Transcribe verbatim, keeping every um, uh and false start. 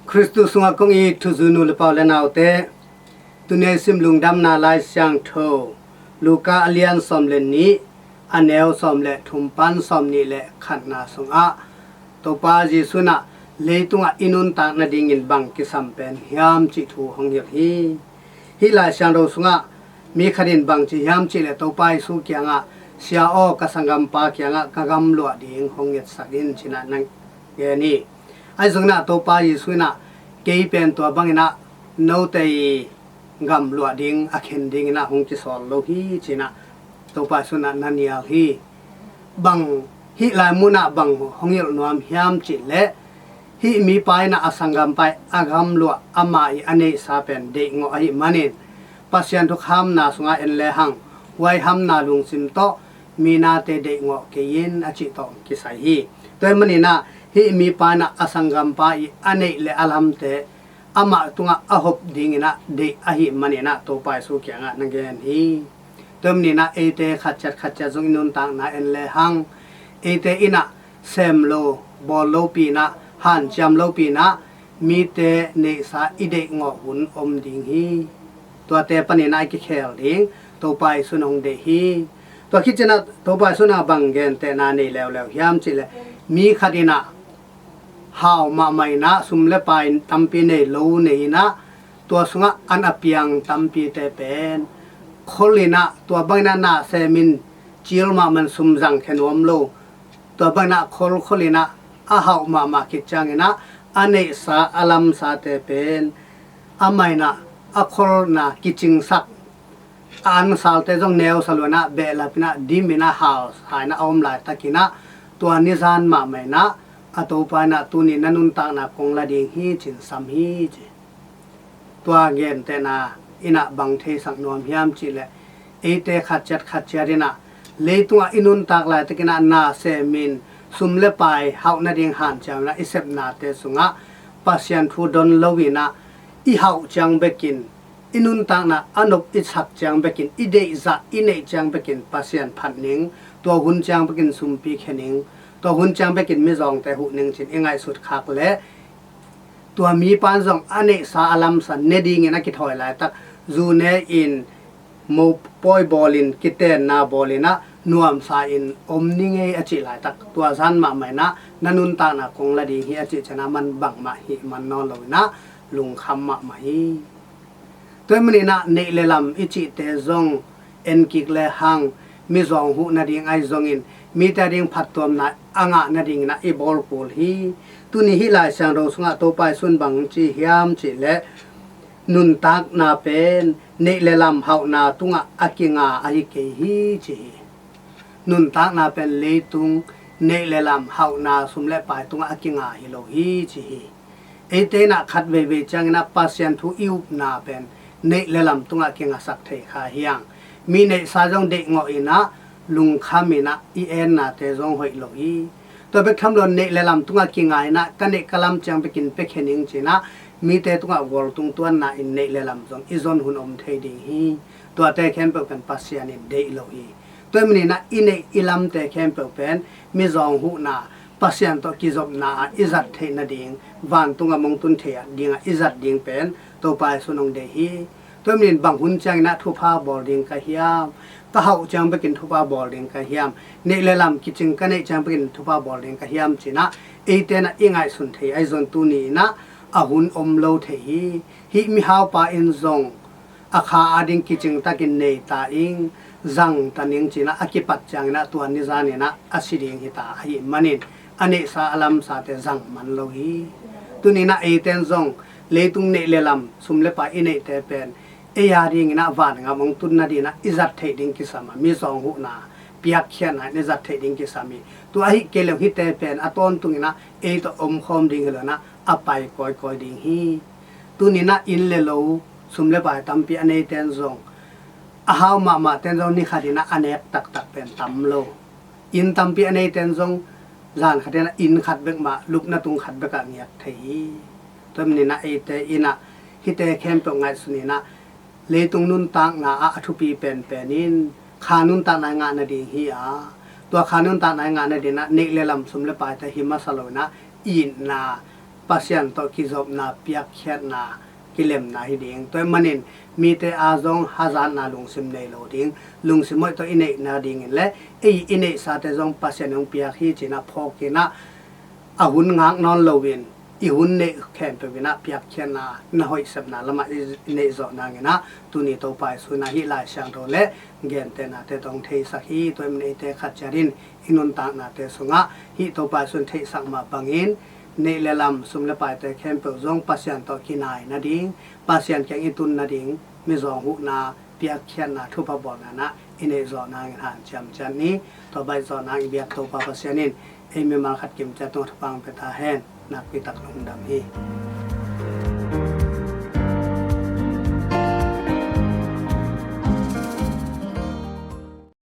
Khristu sungah kong it thuzui nu le pa u le naute, tuni a i sim Lungdamna Lai Siangtho Luka a lian sawm le nih, a neu sawm le thum pan sawm nih le khatna sungah Topa Jesu in ah leitungah i nuntak nadingin bang kisam pen hiam cih thu hong hilh hi. Hih Lai Siangtho sungah mi khat in bang ci hiam cih leh Topa Jesu kiangah, "Sia aw, ka sanggampa kiangah ka gamluah ding hong ngetsak in," ci-in ah na gen hi. Ahi zongin ah Topa Jesu in ah, "Kei pen tua bangin ah note i gamluah ding a khen dingin ah hong kisawl lo hi," ci-in ah Topa Jesu in ah na nial hi. Bang hih lai munah bang hong hilh nuam hiam cih leh, hih mipa in ah a sanggampa i a gamluah amah i a neihsa pen deihngawh ahih manin, Pasian thukhamna sungah en lehang, huaihamna lungsim tawh mi nate deihngawh kei in a cih tawh kisai hi. Tua ahih manin ah hih mipa in ah a sanggampa i a neih le a lamte amah tungah a hop dingin ah deih ahih manin ah Topa Jesu kiangah na gen hi. Tua ahih manin ah eite khatciat khatciat zong i nuntakna en lehang, eite in ah sem lo, bawl lopi in ah, hanciam lopi in ah mite neihsa i deihngawh hun om ding hi. Tuate panin ah i kikhel ding Topa Jesu in hong deih hi. Tua khit ciangin ah Topa Jesu in ah bang gentehna nei leuleu hiam cih leh, mi khat in ah hau mahmah in ah sum le pai tampi nei lo nei in ah, tua sungah an a piang tampite pen khol in ah, tua bangin ah na sem in cil mahmah in sum zangkhia nuam lo, tua bangin ah kholkhol in ah a hauh mahmah khit ciangin ah a neihsa a lamsate pen amah in ah a kholna kicingsak, a ansalte zong neusa lo in ah behlap in ah dim in ah hausa in ah a om laitakin ah, tua nizan mahmah in ah a Topa in ah, "Tuni na nuntakna kong la ding hi," ci-in sam hi, ci. Tua gentehna in ah bang theisak nuam hiam cih leh, eite khatciat khatciat in ah leitungah i nuntak laitakin ah na sem in sum le pai hauh nading hanciam in ah i sepnate sungah Pasian thu don lo in ah i hauh ciang bekin, i nuntakna a nop i sak ciang bekin, i deihzah i neih ciang bekin Pasian phat ning, tua hun ciang bekin sumpi khia ning, tua hun ciang bekin mizawngte huh ning ci-in i ngaihsut khak leh, tua mipa in zong a neihsa a lamsa ne dingin a kithawi laitak, zu ne in, mopawi bawl in, kitenna bawl in ah nuamsa in om ni ngei a cih laitak, tua zan mahmah in ah na nuntakna kong la ding hi a cih ciangin ah man bangmah hih man nawn lo in ah lungkham mahmah hi. Tua ahih manin ah neih le lam i cihte zong en kik lehang, mizawng huh nading ahi zongin mite ading phattuamna a ngah nadingin ah i bawl kul hi. Tuni hih Lai Siangtho sungah Topa Jesu in bang ci hiam cih leh, nuntakna pen neih le lam hauhna tungah a kinga ahi kei hi, ci hi. Nuntakna pen leitung neih le lam hauhna, sum le pai tungah a kinga hi lo hi, ci hi. Eite in ah khat veivei ciangin ah Pasian thu i upna pen neih le lam tungah kingasak thei kha hi hang. Mi neihsa zong deihngawh in ah lungkham in ah i ennate zong hoih lo hi. Tua bek tham lo, neih le lam tungah kinga in ah ka neih ka lam ciang bekin piakhia ning ci-in ah mite tungah gualtung tuanna in neih le lam zong i zon hun om thei ding hi. Tuate khempeuh pen Pasian in deih lo hi. Tua ahih manin ah i neih i lamte khempeuh pen mizawng huhna, Pasian tawh kizopna ah i zat theih nading, vantungah mong tun theih dingah i zat ding pen Topa Jesu in hong deih hi. Tua ahih manin bang hun ciangin ah thupha bawl ding ka hiam, ka hauh ciang bekin thupha bawl ding ka hiam, neih le lam kicing ka neih ciang bekin thupha bawl ding ka hiam ci-in ah eite in ah i ngaihsun thei ahi zong, tuni in ah a hun om lo thei hi. Hih mihaupa in zong a kha ading kicing takin nei ta ing, zang ta ning ci-in ah a kipat ciangin ah tua nizan in ah a si ding hi ta ahih manin a neihsa a lamsate zang man lo hi. Tuni in ah eite in zong leitung neih le lam, sum le pai i neihte pen ei adingin ah vangam hong tun nadingin ah i zat theih ding kisam a, mizawng huhna, piakkhiatna in i zat theih ding kisam hi. Tua ahih kei leh hihte pen a tawntungin ah ei tawh omkhawm ding hi lo in ah a pai kawikawi ding hi. Tuni in ah inn le lo, sum le pai tampi a neite in zong, a hau mahmahte in zong ni khat in ah a nek taktak pen tam lo. Inn tampi a neite in zong zan khat in ah inn khat bek mah, lupna tung khat bek ah ngiat thei hi. Tua ahih manin ah eite in ah hihte khempeuh ngaihsun in ah, leitung nuntakna ah a thupi penpen in kha nuntakna i ngah nading hi a, tua kha nuntakna i ngah nadingin ah neih le lam, sum le paite hi masa lo in ah itna, Pasian tawh kizopna, piakkhiatna, kilemna hi ding. Tua ahih manin mite a zong hazatna lungsim nei lo ding, lungsim hoih tawh i neih nadingin le ei i neihsate zong Pasian in hong piak hi ci-in ah phawk in ah, a hun ngak nawn loin i hun neih khempeuh in ah piakkhiatna, na hoih sepna lamah i neih zawh nangin ah, tuni Topa Jesuh in ah hih Lai Siangtho le gentehnate tawh hong theisak hi. Tua ahih manin eite khat ciat in i nuntaknate sungah hih Topa Jesuh in theihsak mah bangin neih le lam, sum le paite khempeuh zong Pasian tawh kinai nading, Pasian kiang i tun nading, mizawng huhna, piakkhiatna, thupha bawlna in ah i neih zawh nangin hanciam ciat ni. Tua baih zawh nang i biak Topa Pasian in ei mimal khat kim ciat tungah thupha hong pia ta hen. Nakpi tak lungdam hi.